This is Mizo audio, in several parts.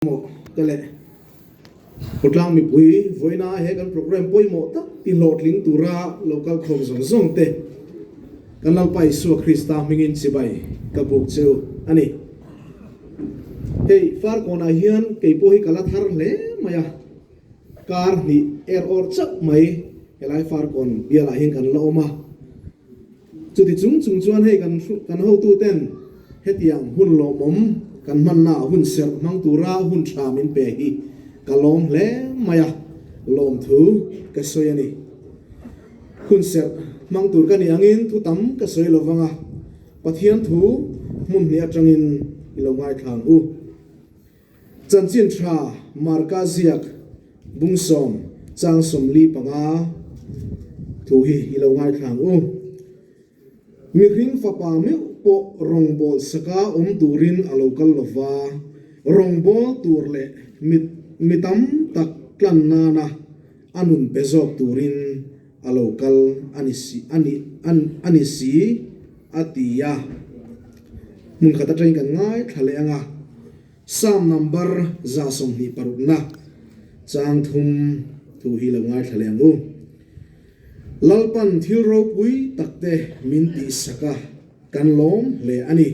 Pawimawh te leh khawtlang mipui vawiina he kan programme pawimawh tak ti hlawhtling tura lo kal khawm zawng zawng te kan Lalpa Isua Krista hmingin chibai ka buk cheu a ni. Hei Farkawnah hian kei pawh hi ka la thar hle mai a, kar hnih er awr chauh mai helai Farkawn bialah hian kan la awm a. Chuti chung chung chuan hei kan kan hotuten hetiang hun lawmawm kan hmannaah hun serh hmang tura hun tha min pe hi ka lawm hle mai a, lawmthu ka sawi a ni. Hun serh hmang tur ka nih angin thu tam ka sawi lo vang a, Pathian thu hmun hnih atangin i lo ngaithla ang u. Chanchin tha Marka ziak bungsawm chang 45 thu hi i lo ngaithla ang u. Mihring fapa meuh pawh rawngbâwl saka awm turin a lo kal lo va, rawngbâwl tur leh mi tam tak tlan nana a nun pe zawk turin a lo kal a ni si a ni a ni si a ti a. Hmun khat atangin kan ngaithla leh ang a, Psalm number 26 na chang thum thu hi lo ngaithla leh ang u. Lalpan thil ropui takte min tihsak a, kan lawm hle a ni.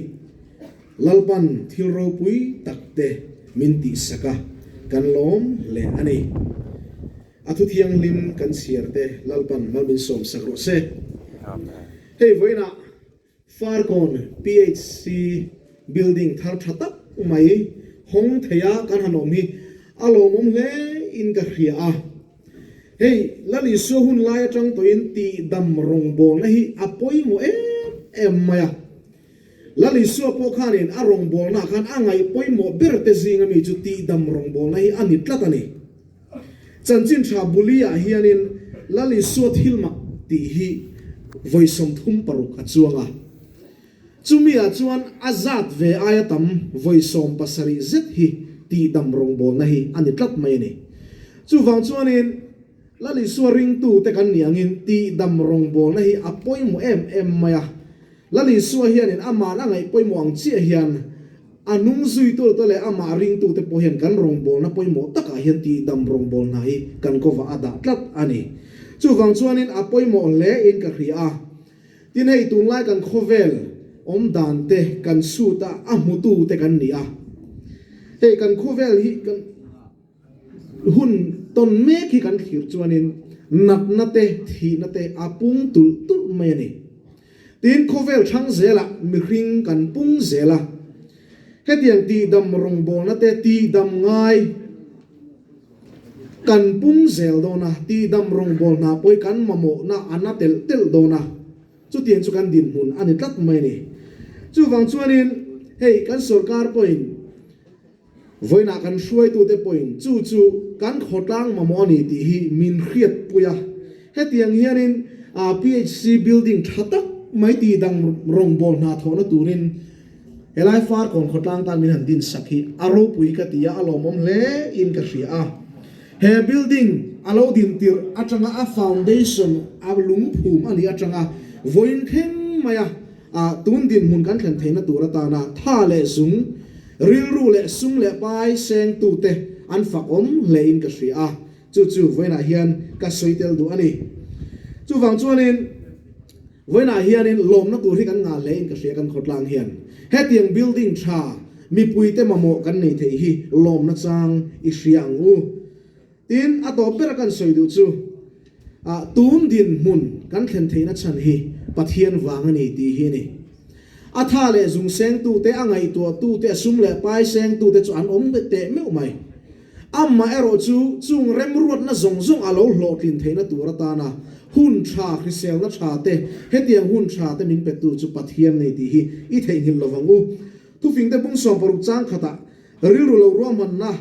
Lalpan thil ropui takte min tihsak a, kan lawm hle a ni. A thu thianghlim kan chhiar te Lalpan mal min sawm sak rawh se. Hei vawiinah Farkawn PHC building thar tha tak mai hawng thei a kan han awm hi a lawmawm hle in ka hria a. Hei Lal Isua hun lai atang tawhin tihdam rawngbawlna hi a pawimawh em em mai a. Lal Isua pawh khanin a rawngbawlnaah khan a ngaih pawimawh ber te zinga mi chu tihdam rawngbawlna hi a ni tlat a ni. Chanchin tha Buli-ah hianin Lal Isua thil mak tih hi vawi 36 a chuang a. Chumi-ah chuan a zat ve aia tam vawi 17 zet hi tihdam rawngbawlna hi a ni tlat mai a ni. Chuvang chuanin Lal Isua ringtute kan nih angin tihdam rawngbawlna hi a pawimawh em em mai a. Lal Isua hianin amah a ngaih pawimawh ang chiah hian a nung zuitute leh amah ringtute pawh hian kan rawngbawlna pawimawh takah hian tihdam rawngbawlna hi kan kawvah a dah tlat a ni. Chuvang chuanin a pawimawh hle in ka hria a. Tin hei tunlai kan khawvel awm dan te kan sut a, a hmutute kan ni a. Hei kan khawvel hi kan. Hun tawn mek hi kan thlir chuanin natna te, thihna te a pung tulh tulh mai a ni. Tin, khawvel thang zelah mihring kan pung zel a. Hetiang tihdam rawngbawlna te tihdam ngai kan pung zel dawn a, tihdam rawngbawlna pawh hi kan mamawhna a na telh telh dawn a. Chutiang chu kan dinhmun a ni tlat mai a ni. Chuvang chuanin hei kan sorkar pawhin, Vawiinah kan hruaitute pawhin chu chu kan khawtlang mamawh a ni tih hi min hriatpui a. Hetiang hianin PHC building tha tak mai tih dang rawngbâwl hna thawhna turin helai Farkawn khawtlang tan min han dinsak hi a ropui ka ti a, a lawmawm hle in ka hria a. He building a lo din tirh atanga a foundation a lungphum a nih atanga vawiin thleng maia A tun dinhmun kan thlen theihna tur atana tha leh zung, rilru leh sum leh pai sengtute an fak awm hle in ka hria a, chu chu vawiinah hian ka sawi tel duh a ni. Chuvang chuanin vawiinah hianin lawmna tur hi kan ngah hle in ka hria kan khawtlang hian. Hetiang building tha mipuite mamawh kan nei theih hi lawmna chang i hria ang u. Tin, a tawp bera kan sawi duh chu, ah, tun dinhmun kan thlen theihna chhan hi Pathian vang a ni tih hi a ni. A tha leh zung sengtute, a ngaihtuahtute, a sum leh pai sengtute chu an awm teh meuh mai. Amah erawh chu chung remruatna zawng zawng a lo hlawhtlin theihna tur atana hun tha, hriselna tha te, hetiang hun tha te min petu chu Pathian nei tih hi i theihnghilh lovang u. Thufingte bung 60 chang khatah rilru lo ruahmanna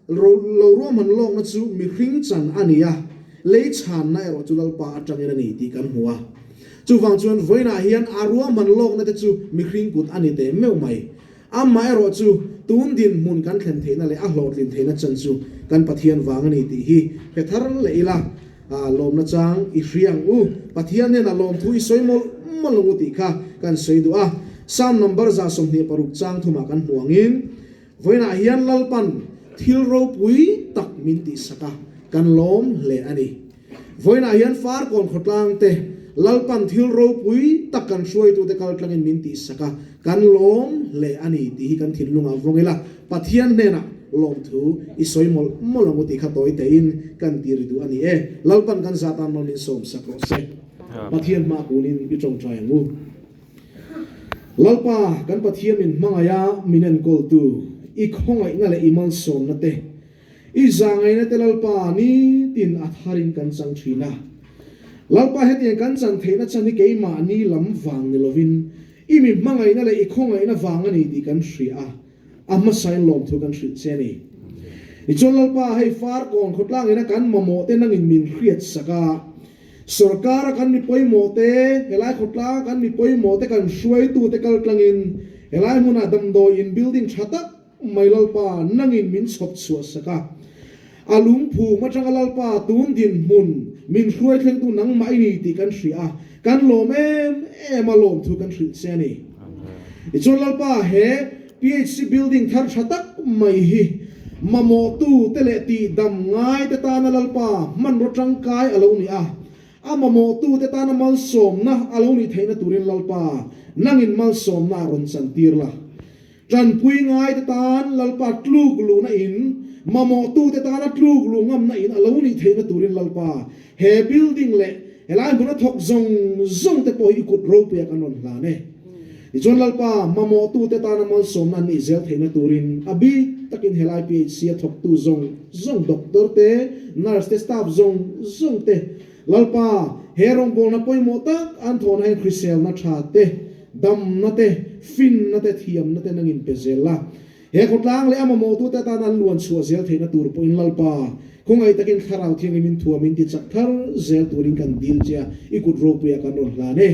Lo ruahman lawkna chu mihring chan a ni a, lei chhanna erawh chu Lalpa atangin a ni tih kan hmu a. Chuvang chuan vawiinah hian a ruahman lawkna te chu mihring kut a ni teh meuh mai. Amah erawh chu tun dinhmun kan thlen theihna leh a hlawhtlin theihna chan chu kan Pathian vang a ni tih hi hre thar leh ila, lawmna chang i hria ang u. Pathian hnenah lawmthu i sawi mawlh mawlh ang u tih kha kan sawi duh a. Psalm number 126 chang thumah kan hmu angin, Vawiinah hian Lalpan thil ropui tak min tihsak a, kan lawm hle a ni. Vawiinah hian Farkawn khawtlang te Lalpan thil ropui tak kan hruaitute kal tlangin min tihsak a, kan lawm hle a ni tih hi kan thinlungah vawng ila, Pathian hnenah lawmthu i sawi mawlh mawlh ang u tih kha tawi tein kan ti ri duh a ni e. Lalpan kan zah tan mawl min sawmsak rawh se. Pathian hma kunin i tawngtai ang u. Lalpa, kan Pathian min hmangaih a, min enkawltu, i khawngaihna leh i malsawmna te, i zahngaihna te Lalpa nitin a tharin kan chang thin a. Lalpa hetiang kan chan theihna chan hi keimahni lam vang ni lovin, i mi hmangaihna leh i khawngaihna vang a ni tih kan hria a, a hmasain lawmthu kan hrilh che a ni. Tichuan Lalpa, hei Farkawn khawtlang ina kan mamawh te nangin min hriatsak a, Sorkara kan mi pawimawh te, helai khawtlanga kan mi pawimawh te kan hruaitute kal tlangin helai hmunah damdawi in building tha tak mai Lalpa nangin min chhawp chhuah sak a. A lungphum atanga Lalpa tun dinhmun min hruai thlengtu nangmah i ni tih kan hria a, kan lawm em em a lawmthu kan hrilh che a ni. Tichuan Lalpa he PHC building thar tha tak mai hi mamawhtu te leh tihdam ngai te tana Lalpa hmanraw tangkai a lo ni a, a mamawhtu te tana malsawmna a lo nih theihna turin Lalpa nangin malsawmna a rawn chantir la. Tanpui ngai te tan Lalpa tluk luhna in, mamawhtu te tana tluk luh ngamna in a lo nih theihna turin Lalpa he building leh helai hmuna thawk zawng zawng te pawh hi i kut ropuia kan rawn hlan e. Tichuan Lalpa, mamawhtute tana malsawmna an nih zel theihna turin a bik takin helai PHC a thawktu zawng zawng doctor te, nurse te, staff zawng zawng te Lalpa, he rawngbawlna pawimawh tak an thawhna hian hriselna tha te, damna te, finna te, thiamna te nangin pe zel la. He khawtlang leh a mamawhtute atana an luan chhuah zel theihna tur pawhin Lalpa, khawngaih takin Thlarau Thianghlim in thuam in tichak thar zel turin kan dil che a, i kut ropuiah kan rawn hlan e.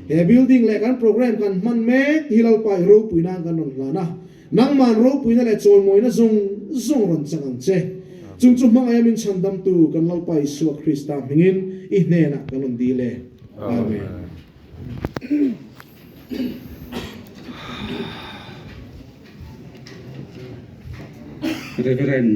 He building leh kan program kan hman mek hi Lalpa i ropui nan kan rawn hlan a, nangman ropuina leh chawimawina zawng zawng rawn chang ang che. Chung chu hmangaih a min chhandamtu kan Lalpa Isua Krista hmingin i hnenah kan rawn dil e. Amen. Reverend.